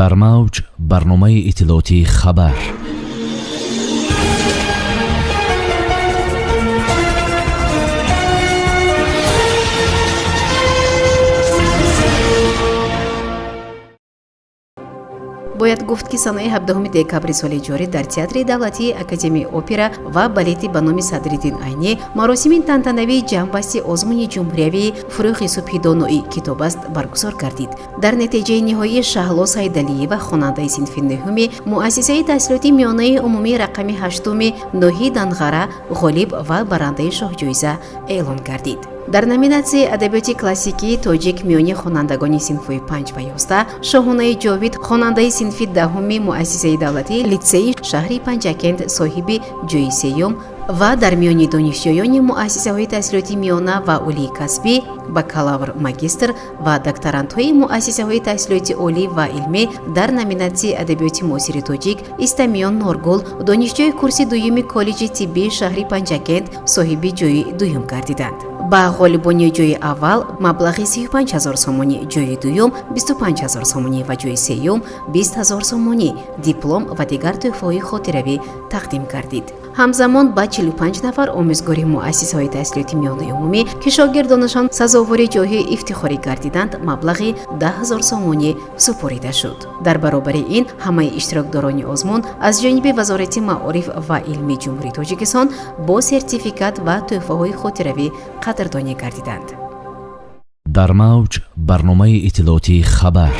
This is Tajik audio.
Дар мавҷ барномаи иттилоотии «Хабар». Бояд гуфт, ки санаи 17 декабри соли ҷорӣ дар Театри давлатии академияи опера ва балети ба номи Садриддин Айнӣ маросими тантанавии ҷамъбасти озмуни ҷумҳуриявии «Фурӯғи субҳи доноӣ китоб аст» баргузор гардид. Дар натиҷаи ниҳоӣ Шаҳло Сайдалиева, хонандаи синфи нӯҳуми муассисаи таҳсилоти миёнаи умумии рақами ҳаштуми ноҳияи Данғара, ғолиб ва барандаи шоҳҷоиза эълон гардид. Дар номинатсияи адабиёти классикии тоҷик миёни хонандагони синфҳои 5 ва 11 Шоҳонаи Ҷовид, хонандаи синфи 10-уми муассисаи давлатии литсеи шаҳри Панҷакент, соҳиби ҷойи сеюм ва дар миёни донишҷӯёни муассисаҳои таҳсилоти миёна ва олии касбӣ, бакалавр, магистр ва докторантҳои муассисаҳои таҳсилоти олӣ ва илмӣ дар номинатсияи адабиёти муосири тоҷик Истамиён Норгул, донишҷӯи курси дуюми коллеҷи тиббии шаҳри Панҷакент, соҳиби ҷойи дуюм гардиданд. Ба ғолибони ҷойи аввал маблағи 35 000 сомонӣ, ҷойи дуюм 25 000 сомонӣ ва ҷойи сеюм 20 000 сомонӣ, диплом ва дигар тӯҳфаҳои хотиравӣ тақдим гардид. Ҳамзамон ба 45 нафар омӯзгори муассисаҳои таҳсилоти миёнаи умумӣ, ки шогирдонашон сазовори ҷойҳои ифтихорӣ гардиданд, маблағи 10 000 сомонӣ супорида шуд. Дар баробари ин, ҳамаи иштирокдорони озмун аз ҷониби Вазорати маориф ва илми Ҷумҳурии Тоҷикистон бо сертификат ва тӯҳфаҳои хотиравӣ қадрдонӣ гардиданд. Дар мавҷ барномаи иттилоотии «Хабар».